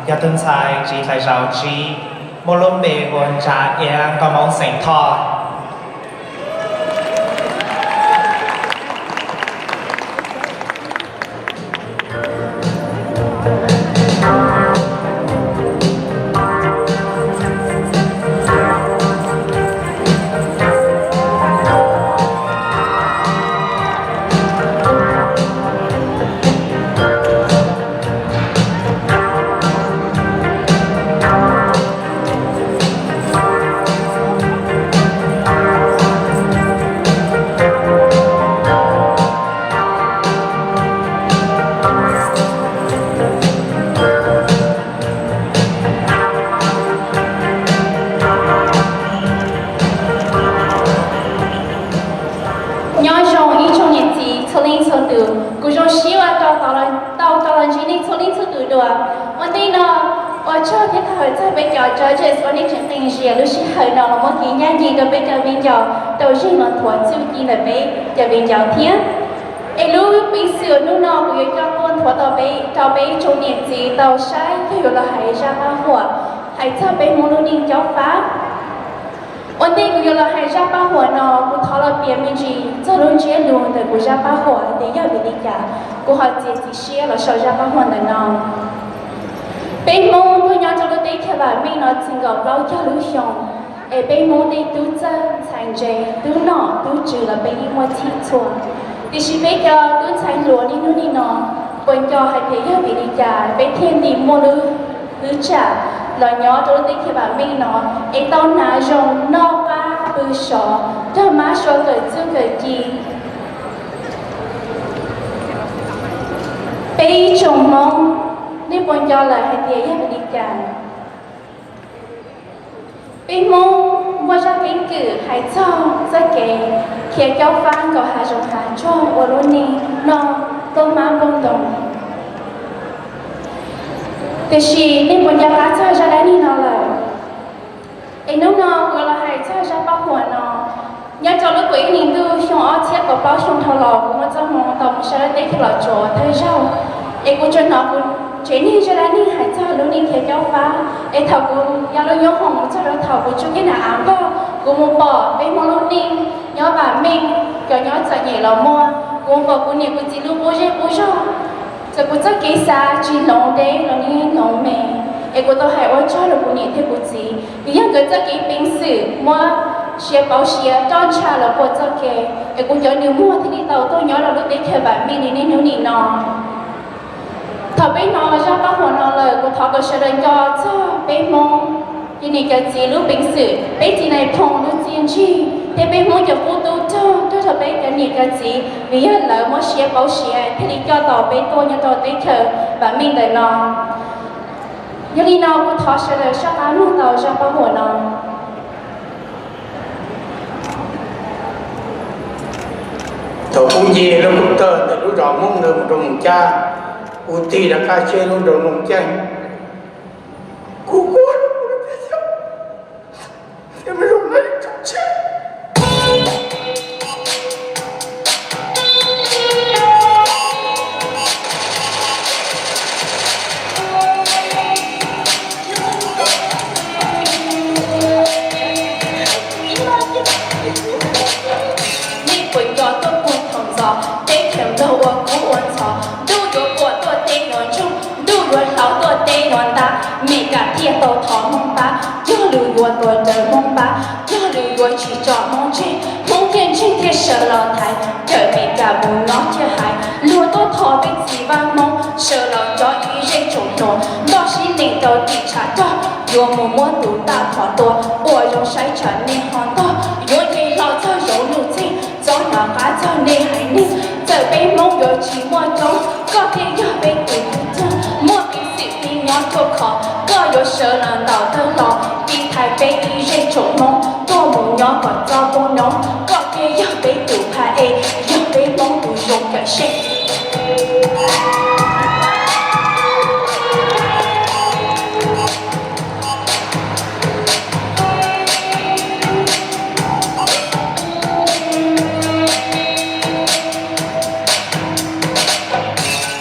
Yog tus ntxhais tsis hlais zaus tsib, muaj lub npe hu ua Ntsa Iab, nkauj Hmoob xeem Thoj. Nyob zoo ib tsoom niam txiv txhua leej txhua tus, kuv zoo siab uas tau tau los ntsib nej txhua leej txhua tus dua. Ua ntej no, ua tsaug thiab thov hawm txog peb cov judges uas nej tseem qee zias lub sij hawm no los muab kev ncaj ncees rau peb cov viv ncaus tau zeeg los thuav txuj ci ntawm peb cov viv ncaus thiab. Es lub peev xwm hnub no kuv yuav coj tuaj thuav tau peb, rau peb tsoom niam txiv tau saib yog yuav los hais zaj paj huam hais txog peb Hmoob lub neej caub fab. Ua ntej kuv yuav los hais zaj paj huam no, kuv thov los piav me ntsis txog lub ntsiab lus ntawm kuv zaj paj huam hais tias yog vim li cas kuv ho txiav txim siab los sau zaj paj huam ntawm no. Peb Hmoob tuaj nyob rau lub teb chaws vam meej no txheem nkaus plaub caug lub xyoo, es peb Hmoob tej tub txawj ntxhais ntse, tub nom tub tswv los peb yeej muaj txhij txhua. Tiam sis peb cov tub ntxhais hluas niaj hnub nim no, puas nco hais tias yog vim li cas peb thiaj li muaj lub hwj chim los nyob rau lub teb chaws vam meej no, es tau hnav zoo noj qab pw sov, nrog mab suav kawm txuj kawm ci. Peb ib tsoom Hmoob, nej puas nco lawm hais tias yog vim li cas? Peb Hmoob muaj zaj keeb kwm hais txog txoj kev khiav caub fab nkaum hav zoov hav tsuag ua lub neej noj nplooj hmab nplooj ntoo. Tiam sis nej puas nco qab txog zaj dab neeg no lawm? Es hnub no kuv los hais txog zaj paj huam no. Nyob rau lub kaum ib hlis ntuj xyoo ob txhiab kaum plaub xyoo dhau los, kuv muaj txoj hmoo tau mus saib lub teb chaws Los Tsuas thawj zaug, es kuv tsuas hnov kuv tsev neeg zaj dab neeg hais txog lub neej khiav caub fab. Es thaum kuv ya lub nyoob hoom mus txog rau thaum kuv tsuj kiag nram av npog, kuv mus pom peb Hmoob lub neej nyob vam meej, cov nyob txom nyem los muaj. Kuv mus pom kuv niam kuv txiv lub qub zej qub zog, txawm kuv txoj kev xav tsis hloov deb los yeej hloov me, es kuv tau hais ua tsaug rau kuv niam thiab kuv txiv vim yog nkawd txoj kev peev xwm muab siav pauv siav roj ntsha los puag txoj kev, es kuv cov nus muag thiaj li tau tuaj nyob rau lub teb chaws vam meej li niaj hnub nim no. Thaum peb hnov zaj paj huam no lawm, kuv thov kom sawv daws nco txog peb Hmoob cov niam cov txiv lub peev xwm, peb txiv nais phoo lub txiaj ntsig, thiab peb Hmoob cov qub tub rog tuaj rau peb cov niam cov txiv, vim yog lawv muab siav pauv siav thiaj li coj tau peb tuaj nyob rau teb chaws vam meej ntawm no. Yog li no kuv thov sawv daws soj qab mloog tau zaj paj huam no. Thaum kuv nce lub kub tawg ntawm lub zos Hmoob ntawd mus rau Moos Cab, kuv tig rov qab saib lub nroog Looj Ceeb, kuv quaj, nej puas nco tuaj puag thaum ntxov, teb chaws Nplog ua kub ua ntxhov, ntuj yuav quas tuaj teb nuav ntsoog, ntuj yuav hlauv tuaj teb nuav ntab, Meskas thiaj tau thov Hmoob pab, cog lug yuav tuav rawv Hmoob pab, cog lug yuav tsis tso Hmoob tseg, Hmoob thiaj ntseeg thiaj sawv los thaiv, rawm Meskas mus nyob ciaj haiv, luag tuaj thov peb txiv Vaj Hmoob, sawv los cov ib zej tsoom hluas, ntoj sib nees rau tim tshav rog, yuav mus muab tus tag thov tua, ua zoo saib tsam nej ho ntog, yuav nce hlo txog zoov nuj txeeg, txhob hnov qab txog nej haiv neeg, txawm peb Hmoob yuav tsis muaj coob, koj thiaj yog peb tus tub rog, muaj peev xwm pib nyob ruaj khov, koj yuav sawv los ntaus tawg hlo, pib thaiv peb ib zej tsoom Hmoob, tuaj mus nyob kom txob poob nyob, koj thiaj yog peb tus phaj ej, yog peb Hmoob tus zoo kawm seb.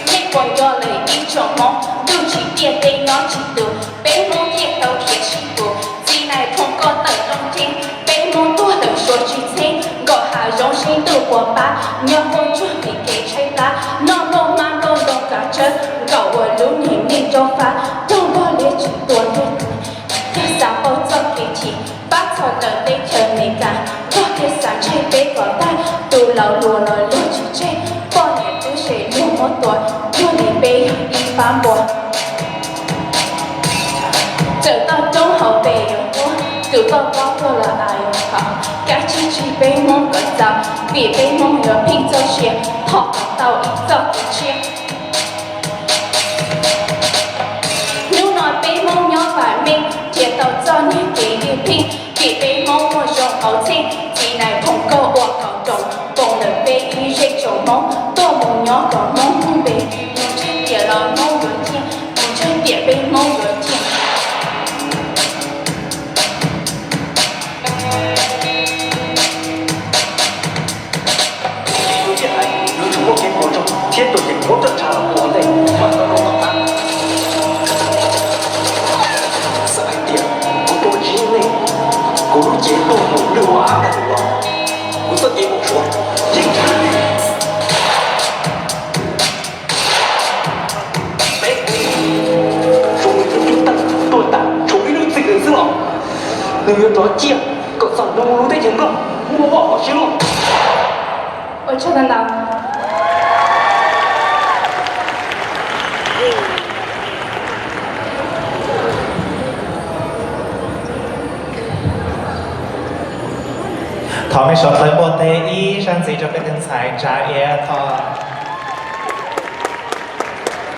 Nej puas nco lawm ib tsoom Hmoob, ntuj tsis tiaj teb nyob tsis tus, peb Hmoob thiaj tau khiav sib tus. Txiv Nais Phoo koj tawm rooj tseeb, peb Hmoob tuag tawm suav tsis txheeb, nkaum hav zoov sib ntuj puas pab, nyob quaj ntsuag pem kev tshaib plab, noj nplooj hmab nplooj ntoo kav tsawb, nkaum ua lub niag neej nrov fab, raug npog liab tsis tua liab, yog xav pauj txoj kev chim, pab txhom tawm teb chaws Amelikas, nrog tias xav ntshe peb kom tag, tus laus hluas los luag tsis tseg, poj niam tub se luag muab tua, luag li peb yog ib pab npua. Txawm toj roob hauv pes yuav quaj, tus toj pob tuag los tas yuav khov, kav tsij tseg peb Hmoob kom txaus, vim peb Hmoob yuav pheej txoj sia, thov kom tau ib txoj kev tshiab. Hnub no peb Hmoob nyob vam meej, nrhiav tau txoj niag kev ywj pheej, vim peb Hmoob muaj zoo qauv txheej, Txiv Nais Phoo koj ua kaum roos, foom ntawm peb ib zej tsoom Hmoob, tuaj mus nyob kom Hmoob muaj npe, mus tseg tiam los Hmoob yuav ciaj, mus tseg tiam peb Hmoob yuav ciaj. Yuav tsum muaj kev puas tsuaj thiab tuam ceem muab txoj tshav los ua ntej, mam tau rau tom qab. Xav hais tias kuv tua tsis yeej nej, kuv lub cev tuaj mus lwj ua av tag tus los, kuv txoj kev mus suav yeej tsis lwj li. Peb, Suav mus cub cub teej tuaj tas tshuav ib lub txim lawm xwb los, nws yuav rov ciaj kom txog ntu lub teb chaws Nplog muaj vaj hauv siab luaj. Ua tsaug ntau. Thov mej sawv dlawg npuaj teg ib zaug ntxiv rau peb tus ntxhais Ntsa Iab Thoj.